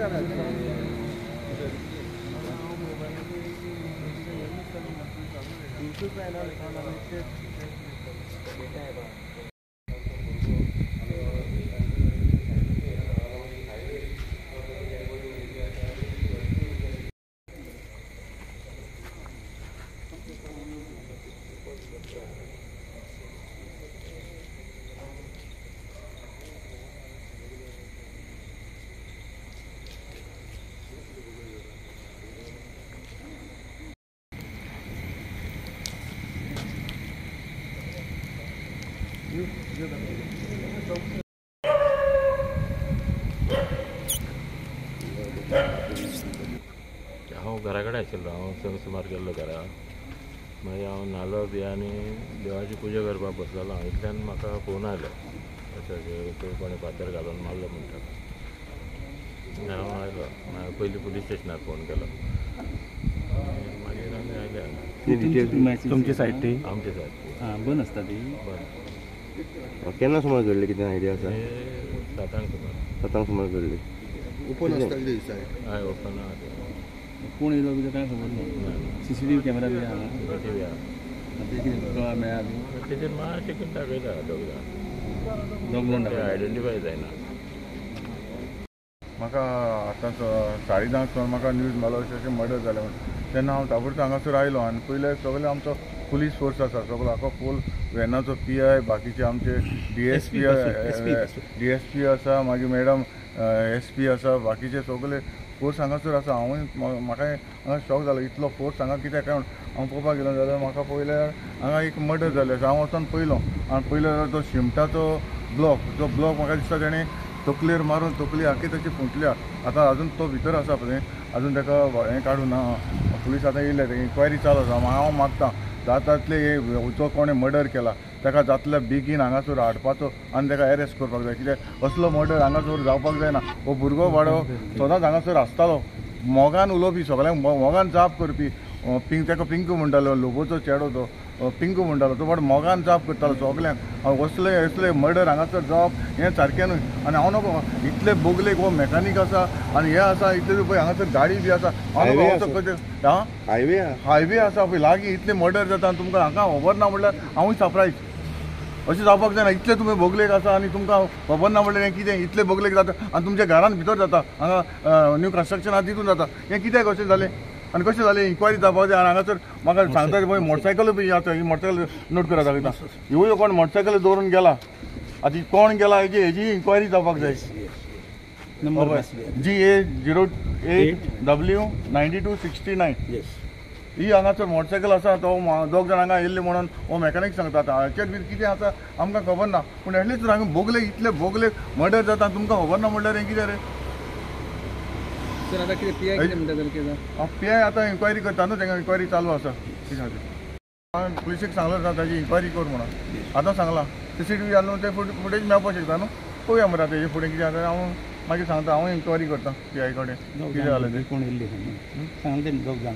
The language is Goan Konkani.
हांव घरा कडेन आशिल्लो, हांव सुमार गेल्लो घरा. मागीर हांव न्हालो बी आनी देवाची पुजा करपाक बसलेलो. इतल्यान म्हाका फोन आयलो, अशें कोणें फातर घालून मारलो म्हणटा. हांव आयलो, मागीर पयलीं पुलीस स्टेशनार फोन केलो, मागीर आमी आयले. तुमची सायड ती? आमची सायड ती बंद आसता ती. बंद. केन्ना सुमार घडली, कितें आयडिया आसा? 7 सुमार. 7 सुमार घडली. ओपन आसताली ती सायड? हय, ओपन आसा. कोण येयलो कितें कांय खबर ना. सीसीटीव्ही कॅमेरा बी आहा? सीसीटीव्ही आहा. ते कितें कळ्ळा मेळ्ळा बी? तेजेर मातशें कितें दाखयता दोग जाण, दोग जाण आयडेंटिफाय जायना. म्हाका आतां 10:30 सुमार म्हाका न्यूज मेळ्ळो अशें अशें मर्डर जालें म्हणून. तेन्ना हांव ताबडतोब हांगासर आयलो आनी पयलें सगळें आमचो पुलीस फोर्स आसा सगळो आखो फूल वेनाचो PI, बाकीचे आमचे DSP आसा, मागीर मॅडम SP आसा, बाकीचे सगळे फोर्स हांगासर आसा. हांवूय म्हाका हांगा शॉक जालो, इतलो फोर्स हांगा कित्याक काय म्हूण. हांव पळोवपाक गेलो जाल्यार म्हाका पळयल्यार हांगा एक मर्डर जालें आसा. हांव वचोन पळयलो आनी पळयलो जाल्यार तो शिमटाचो ब्लॉक, जो ब्लॉक म्हाका दिसता तेणें तकलेर मारून तकली आखी ताची फुटल्या. आतां अजून तो भितर आसा पळय, अजून ताका हें काडूं ना. पुलीस आतां येयले, इन्क्वायरी चालू आसा. हांव मागता जाता तितले जो कोणें मर्डर केला ताका जातल्या बेगीन हांगासर हाडपाचो आनी ताका एरेस्ट करपाक जाय. कित्याक असलो मर्डर हांगासर जावपाक जायना. हो भुरगो बाडो सदांच हांगासर आसतालो, मोगान उलोवपी, सगळ्यांक मोगान जाप करपी. ताका पिंकू म्हणटालो, लोबोचो चेडो तो पिंकू म्हणटालो. तो बाडो मोगान जाप करतालो सगळ्यांक. असले असले मर्डर हांगासर जावप हें सारकें न्हय. आनी हांव नको इतले बोगलेक हो मेकानीक आसा आनी हे आसा, इतले पळय हांगासर गाडी बी आसा. हांव नको हायवे हायवे आसा पळय लागीं, इतले मर्डर जाता आनी तुमकां हांगा खबर ना म्हणल्यार हांवूय सरप्रायज. अशें जावपाक जायना. इतले तुमी बोगलेक आसा आनी तुमकां खबर ना म्हणल्यार हें कितें? इतले बोगलेक जाता आनी तुमच्या घरान भितर जाता, हांगा न्यू कन्स्ट्रक्शन आसा तितून जाता. हें कित्याक अशें जालें आनी कशें जालें? इन्क्वायरी जावपाक जाय. आनी हांगासर म्हाका सांगता पळय मोटरसायकल बी आसा, ही मोटरसायकल नोट करा दाखयता. ह्यो कोण मोटरसायकल दवरून गेला, आतां कोण गेला हेजी इन्क्वायरी जावपाक जाय. GA 08 W 9269 ही हांगासर मोटरसायकल आसा. तो दोग जाण हांगा येयल्ले म्हणून हो मेकानीक सांगता. आतां हाचेर बी कितें आसा आमकां खबर ना, पूण एटलिस्ट हांगा बोगले इतले बोगले मर्डर जाता तुमकां खबर ना म्हणल्यार हें कितें रे? सर आतां कितें PI कितें म्हणटा तर कितें? PI आतां इन्क्वायरी करता न्हू, तांकां इन्क्वायरी चालू आसा. हांवें पुलिसेक सांगलो ताजी इन्क्वायरी कर म्हणून. आतां सांगलां CCTV जालो ते फुटेज मेळपाक शकता न्हू. पळोवया मरे आतां हेजे फुडें कितें आसा. हांव मागीर सांगता, हांव इन्क्वायरी करता PI कडेन कितें जालें तें. कोण येयल्ले सांगलें दोग जाण.